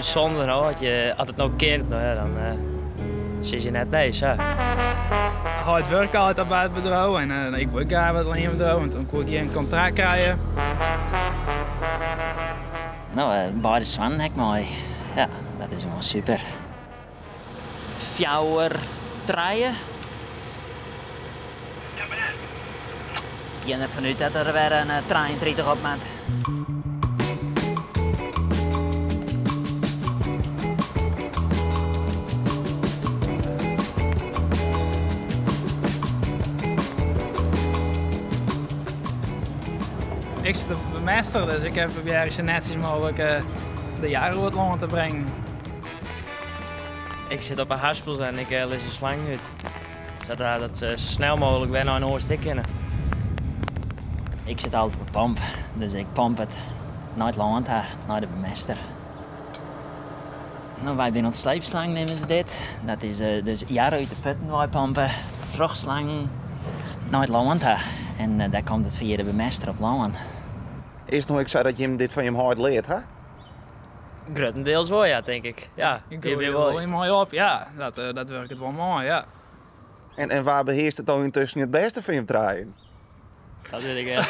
bysûnder no, as je, as it no kin, no ja, dan sis je net nee, sa. Heit wurke altyd by it bedriuw en ik wol graach by it leanbedriuw, want dan koe ik hjir in kontrakt krije. No, beide soannen ha ik mei. Ja, dat is gewoan super. Fjouwer, trije. Ik gean derfan út dat der wer in 33 op moat. Ik sit op de bemester, dus ik probearje sa netsjes mooglik de jarre oer it lân te bringen. Ik sit op 'e haspels en ik lis de slangen út, sadat se sa snel mooglik wer nei in oar stik kinne. Ik sit altyd op 'e pomp, dus ik pomp it nei it lân ta, nei de bemester. No, wy binne oan it sleepslang, neame se dit. Dat is dus jarre út de putten wei pompe, troch slangen nei it lân ta. En dêr komt it fia de bemester op lân. Is it no ek sa dat jim dit fan jim heit leard ha? Gruttendeels wol, ja, tink ik. Ja, ik groei der wol yn mei op, ja. Dat, dat wurket wol moai, ja. En, en wa behearst it dan yntusken it bêste fan jim trijen? Dat wit ik net.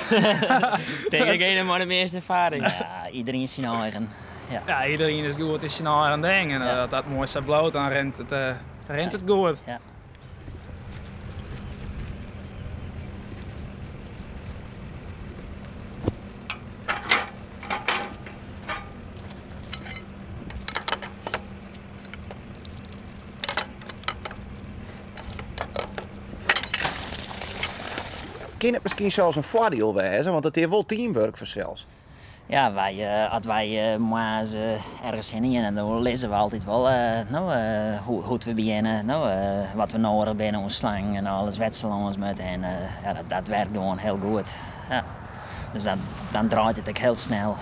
Tink ik ene mei de measte erfaring. Ja, iedereen syn eigen. Ja. Ja, iedereen is goed yn syn eigen ding. En as dat moai sa bliuwt, dan rint it, rint it goed. Ja. Kin it miskien sels in foardiel wêze, want it is wol teamwurk fansels. Ja, wy, as wy moarns ergens hinne geane, dan lizze we altyd wol no, hoe't we begjinne, no, wat we nedich binne oan slangen en alles, wêr't se lâns moatte. En ja, dat werkt gewoan hiel goed. Ja. Dus dat, dan draait it ek hiel snel.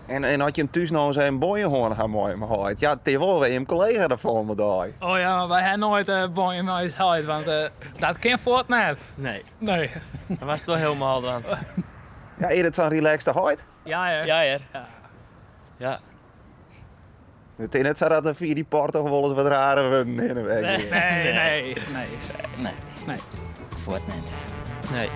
En, en as jim thús no ris even bonje hân ha mei jim heit, ja, it is wol wer jim kollega de folgjende dei. Oh ja, mar wy ha noait bonje mei ús heit, want dat kin fuort net. Nee. Nee. Dan moatst it wol hielendal dwaan. Ja, is it sa'n relaxte heit? Ja, hear. Ja, hear. Ja. Ja. It is net sa dat der fia dy poarte noch wolris wat rare wurden hinne wer gean. Nee, nee, nee. Nee. Nee. Fuort net. Nee.